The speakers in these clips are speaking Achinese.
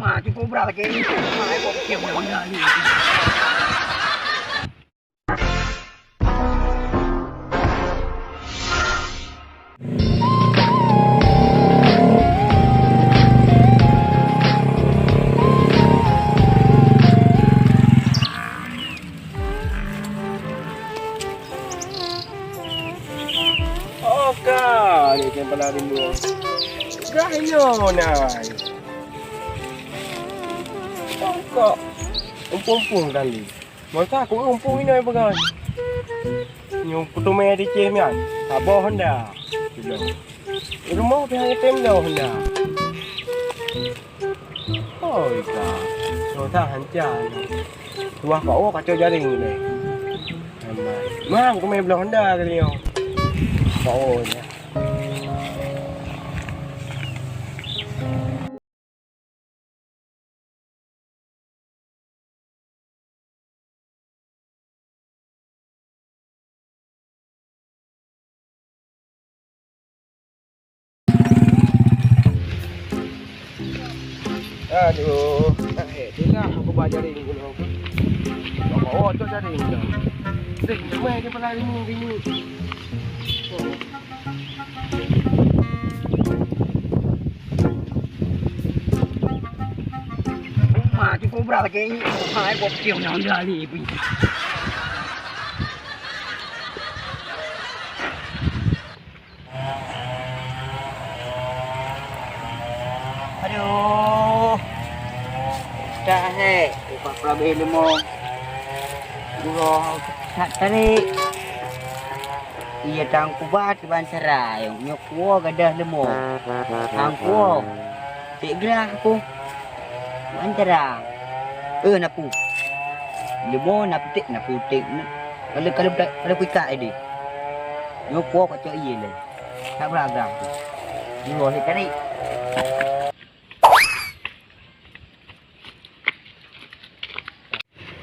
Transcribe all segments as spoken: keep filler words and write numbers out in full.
Ah, cukup berat lagi. Ah, kok kecil punya bangga ni. Oh, ka, ni kan pala rindu. Gah nyoe nai. Tongkok. Umpung-umpung kali. Masa aku umpung inoe peugah. Nyoe kuteumé di céh nyan. Saboh Honda. Di rumoh pih hana tem lom Honda. Oi ka. Susah hanca. Tuah kau kacau jaring ni. Mang, aku main belah Honda kali nyoe. Kau ni. Aduh, eh, tinggal aku ba jaring dulu. Bawa tu jaring tu. Dek, cuma dia pernah ini, ini. Oh. Uma, cukup berat lagi. Uma, eh, gua putih undang-undang ni. Aduh. Dah, eh. Upah perabe lemo. Gua tak tarik. Iya, tang kubat ban cara, nyoe kuwoe gadôh leumo. Hang kuwoe, peuet grah aku. Ban cara. Eh, napu. Leumo, naputéh, naputéh. Kalau, kalau, kalau kuikat idéh. Nyoe kuwoe kacok ié lé. Tak grah-grah aku. Nyoe lé tarék.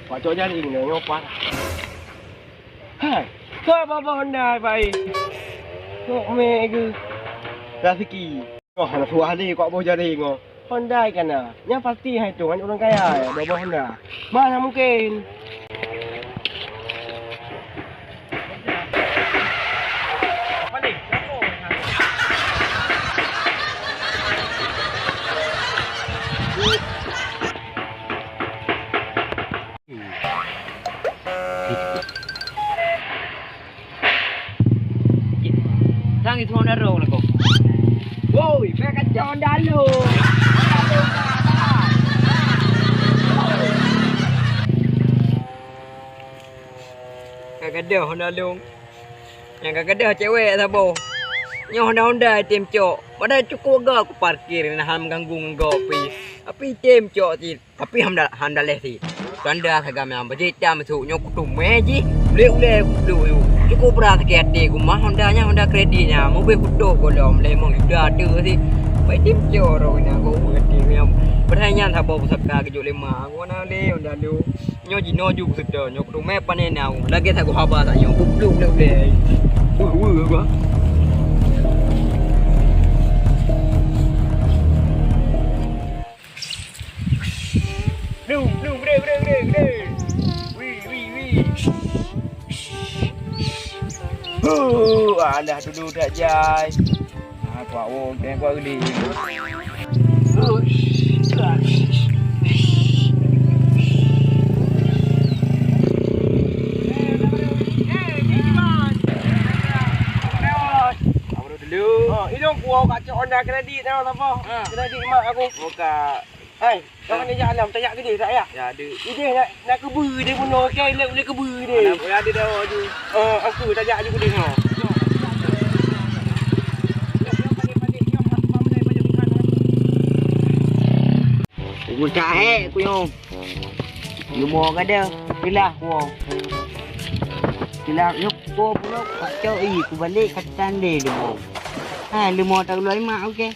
Pacok jaring nyoe, nyoe parah. Hai, kok boh Honda pai? Kok mé geuh? Raseuki. Oh, hana suah lé kok boh jaring nyoe. Honda kana. Nyan pasti hai tu, ureueng kaya, boh Honda. Mana mungkin? Sang itu Honda rong lah kau. Woi, mereka Honda lu. Ka gadôh Honda lôn. Nyang ka gadôh cewek saboh. Nyoe Honda-Honda item cok. Padahai cukôp gèt kuparkir, na hana meuganggu ngon gob pih. Tapi item cok cit. Tapi hana, hana leh cit. Tanda sagai nyang bajèe itam sôk nyoe kuteumé jih. Ulèe-ulèe kuplôk yôh. Cukôp brat sakét até ku mah Honda nyan, Honda kredit nyan. Mubèh kutoh gohlom limong juta tu cit. Pai item cok roh nyan, gob até ku nyan. Padahai nyan saboh pusaka geujok lé ma. Ku na lé Honda lôn. Nyoe jinoe ju kuseutôt, nyoe kuteumé pané na u. Lagèe sagoe haba sa nyoe, bubluk lé ulèe. Weueh, weueh, gua. Blung, blung, gede, gede, gede, gede. Wih, wih, wih. Huh, andah dulu dak jai. Ah, kuat wo, jangan kuat gede. Dulu. Ha, idong kuah kacok Honda kredit dah apa? Ha. Kredit mak aku. Buka. Hai, kawan dia jalan, tajak gede tak ya? Ya, ada. Ideh nak, nak keubeu dia bunoe, okey, nak boleh keubeu dia. Mana boleh ada dah tu. Eh, aku tajak je gede nyoe. Aku tak hek aku nyoe. Leumo kada, pilah kuah. Pilah nyoe kuah pula, kacau, eh, aku balik katan deh leumo. Ha, leumo tak keluar mak, okey.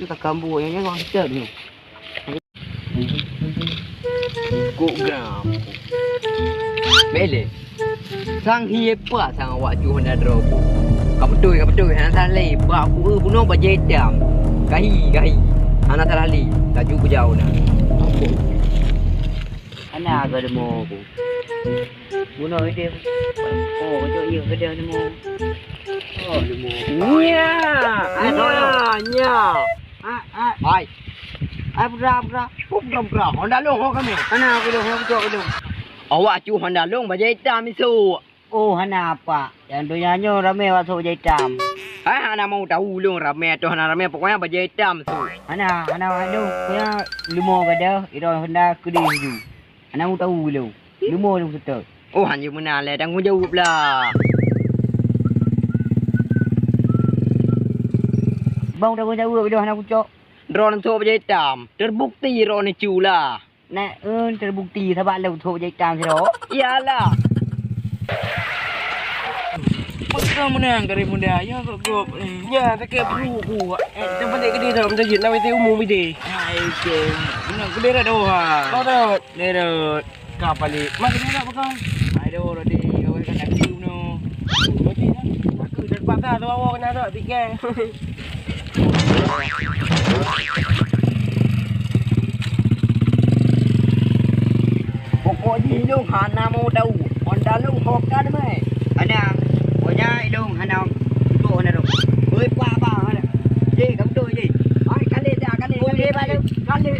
Ni ka kambuh nyoe, nyoe orang cecep nyoe. Kok gram. Bele. Sang hi epa sang awak cu Honda droe ku. Ka beutôi, ka beutôi, hana salah lé. Bak ku eu bunoe bajèe itam. Gahi, gahi. Hana salah li, laju kujak na. Hana ka leumo ku. Bunoe ideh. Oh, kacok ié keudeh leumo. Oh, leumo. Nya, nya, nya. Ah, ah. Hai. Ai, putra, putra. Putra, putra. Honda lôn ho kami. Hana, aku lôn, aku cok lôn. Awak cu Honda lôn bajèe itam isuk. Oh, hana apa. Nyang donya nyoe ramé wasok bajèe itam. Hai, hana mau tahu lôn ramé atau hana ramé, pokoknya bajèe itam su. Hana, hana lôn. Pokoknya leumo gada, iron Honda keudeh laju. Hana mau tahu lôn. Leumo lôn seutôt. Oh, hana meunan lé, tanggung jaweueb lah. Bang tanggung jaweueb lôn hana kucok. Droeneuh sôk bajèe itam, terbukti droeneuh cu lah. Nèk, eun terbukti sabab lôn sôk bajèe itam sidroe. Iyalah. Peue meunan kari muda, nyoe kok gop, eh. Nya, sakét pruet ku. Eh, kita balik ke desa, minta jin, nak W T umum ide. Hai, oke. Meunan ke daerah Doha. Kau dah. Daerah. Ka balik. Mak kena nak pegang. Aduh, Rodi, kau kan nak dulu no. Mati dah. Aku terpaksa tu awak kena nak tiket. Pokok jih lôn hana mau tahu. Honda lôn ho ka deumai. Hana. Pokoknya ilôn hana untuk hana dong. Oi, pak abang, hana. Jih, kamu tu, jih. Ai, kali dah, kali. Boleh balik. Kali.